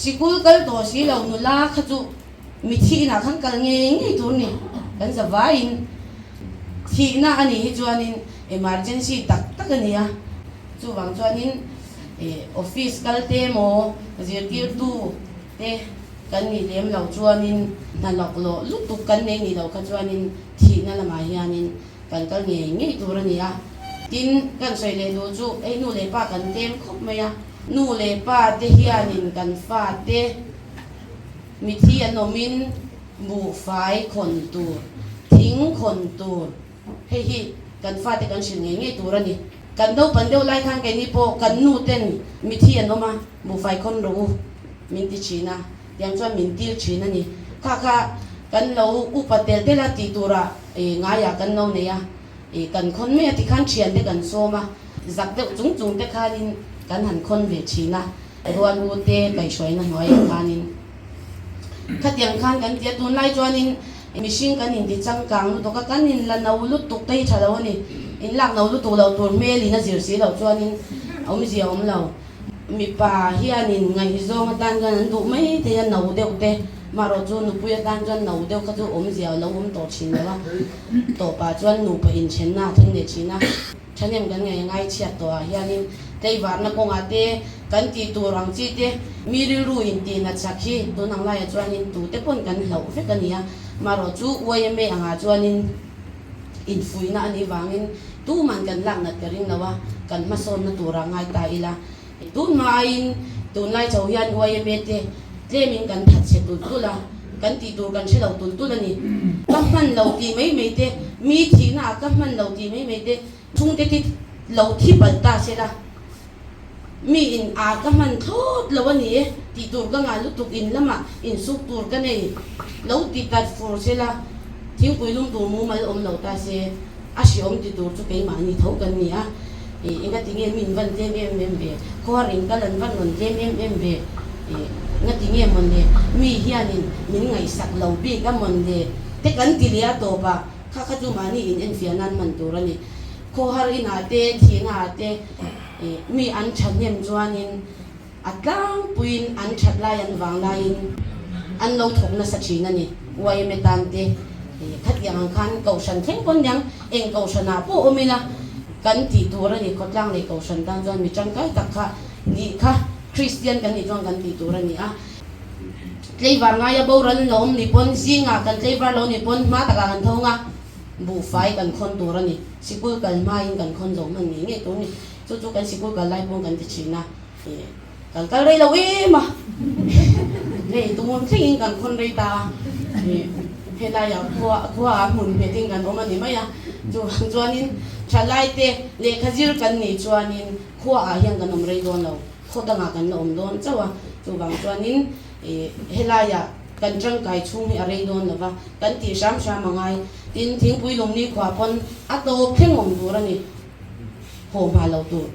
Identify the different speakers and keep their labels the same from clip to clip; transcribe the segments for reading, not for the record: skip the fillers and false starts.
Speaker 1: Sikul kal tawh si lo nula kha chu mithi inah khan kal ngei ngei tur ni. Kan za vaiin thihna a nih hi chuanin emergency tak tak a ni a. Chuvang chuanin office kal te emaw zirtirtu te kan nih lem lo chuanin hna lawk lawh lutuk kan nei nih loh kha chuanin thihna lamah hianin kan kal ngei ngei tur a ni a. Tin, kan sawi leh duh chu hei nu leh pa kan tlem khawp mai a, nu leh pa te hianin kan fate mithi an awmin buhfai khawn tur, thing khawn tur, Hei hi kan fate kan hrilh ngei ngei tur a ni. Kan naupan deuh lai khan keini pawh kan nu ten mithi an awm a, buhfai khawn rawh u min ti thin a, tiang chuan min tir thin a ni. Kha kha kan lo upa tel tel a tih turah ngaiah kan lo nei a, kan khawn mai a tikhan thiante kan sawm a, zak deuh chung chung te khanin kan han khawn ve thin a, rual u te kaihhruaina hnuaiah khanin. Khatiang khan kan ti a, tunlai chuanin mihring kan inti changkang lutuk a, kan inla no lutuk te hi tha lo a ni. Inlak no lutuk loh tur hmelin a zir si loh chuanin awmzia a awm lo. Mipa hianin ngaihzawng atan chuan an duh mai thei a, no deuh te, marawh chu nupui atan chuan no deuh kha chu awmzia a lo awm tawh thin lo a, tawpah chuan nupa inthenna a thleng leh thin a. Thahnem kan ngaih ngai chhiat tawh ah hianin tleivarna kawngah te kan tih tur ang chi te mi rilru in tih nat sak hi tun ang laiah chuanin tute pawn kan hlauh vek a ni a, marawh chu yma angah chuanin infuihna a nih vangin tuman kan lak nat ka ring lo a, kan hmasawnna turah ngai ta ila. Tun hma aiin tunlai chho hian yma te tlemin kan that chhe tulh tulh a, kan tih tur kan hre lo tulh tulh a ni. Ka hman lo tih mai mai te, mi thihna ah ka hman lo tih mai mai te, chhungte khi lo thi palh ta se la, mi in a ka hman thlawt lo a ni e tih tur ka ngah lutuk in lamah insuk tur ka nei lo ti tat fur se la, thingpui lum tur mumal awm lo ta se. A hreawm ti tur chu keimahni tho kan ni a, ih engati nge min van tlem em em ve, khuar in kal an van rawn tlem em em ve, ih ngati nge mawn le, mi hianin min ngaihsak lo bik a mawn le te kan ti leh a tawp a, kha kha chu mahni in enfiah nan hman tur a ni. Khawhar inah te, thihna ah te ih mi an thahnem chuanin A tlangpuiin an that lai an vang laiin an lo thawk nasa thin a ni. Yma tan te khatiang ang khan kohhran thleng pawn niang eng kohhranah pawh awm ila kan tih tur a ni. Khawtlang leh kohhran tan chuan mi tangkai tak kha nih kha Kristian kan nih chuan kan tih tur a ni a. Tleivar ngaia boral lo awm ni pawn zingah kan tleivar lo ni pawn hma takah kan tho nga buhfai kan khawn tur a ni. Sikul kal hmain kan khawn zo hman ngei ngei tur a ni. Chu chu kan sikul kal lai pawn kan ti thin a. Kan kal rei lo em a, hei tumawm thlengin kan khawn rei ta a, helaiah khua khuaah hmun nghetin kan awm a ni mai a, chuvang chuanin thalaite lehkha zir kan nih chuanin khuaah hian kan awm rei dawn lo, khaw dangah kan la awm dawn chauh a, chuvang chuanin helaiah kan tangkai chhung hi a rei dawn lo va, kan tih hram hram a ngai, tin thingpui lumni khua pawn a tawp thleng awm tur a ni, haw hma lo tur.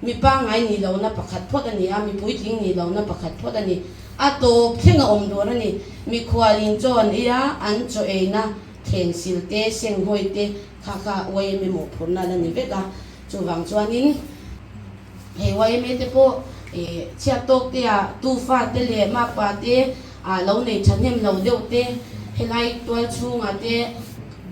Speaker 1: Mi pangngai nih lohna pakhat phawt a ni a, mi puitling nih lohna pakhat phawt a ni. A tawp thleng a awm tur a ni. Mikhualin chaw an ei a, an chaw eina thleng sil te, senghawi te kha kha yma mawhphurhna la ni vek a. Chuvang chuanin hei yma te pawh chhiat tawk te ah tufa te leh makpa te ah lo nei thahnem lo deuh te helai tual chhungah te,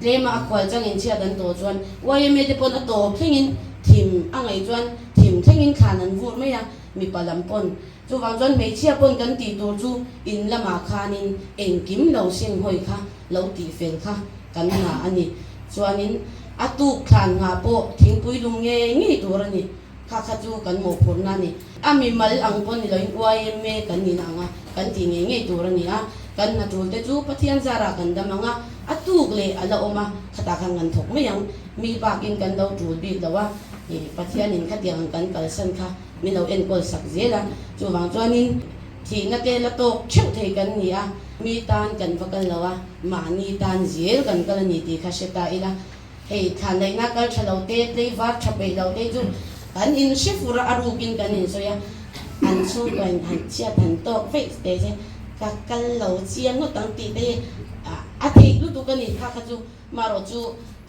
Speaker 1: Tlema a khual changin chhiat an tawh chuan yma te pawn a tawp thlengin thim a ngaih chuan thim thlengin thlan an vur mai a, mipa lam pawn. Chuvang chuan hmeichhia pawn kan tih tur chu in lamah khanin engkim lo senghawi kha lo tih fel kha kan hna a ni. Chuanin a tuk thlan nghah pawh thingpui lum ngei ngei tur a ni. Kha kha chu kan mawhphurhna a ni. A mimal ang pawh ni loin yma kan nihna ang a, kan tih ngei ngei tur a ni a. Kan hna tul te chu Pathian zarah kan dam ang a, a tuk leh a la awm a, khatah khan kan thawk mai ang. Mi bakin kan lo tul bik lo a, Pathianin khatiang ang kan kalsan kha min lo enkawl sak zel a. Chuvang chuanin thihna te la tawk theuh thei kan ni a, mi tan kan va kal lo a, mahni tan zel kan kal a ni tih kha hre ta ila. Hei thlan laihna kal tha lo te, tleivar tha peih lo te chu kan in hre fur a, a rukin kan in sawi a, an chhungkaw in han chhiat han tawk veih te che ka kal lo chiang ngawt ang tih te hi a theih lutuk a ni. Kha kha chu marawh chu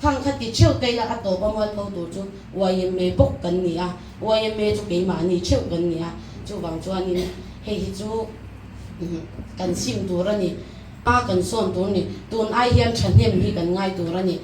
Speaker 1: khang kha ti theuh te ila a tawp a mualpho tur chu yma bawk kan ni a, yma chu keimahni theuh kan ni a, chuvang chuanin. Hei hi chu kan sim tur a ni. Hma kan sawn tur a ni. Tun ai hian thahnem hi kan ngai tur a ni.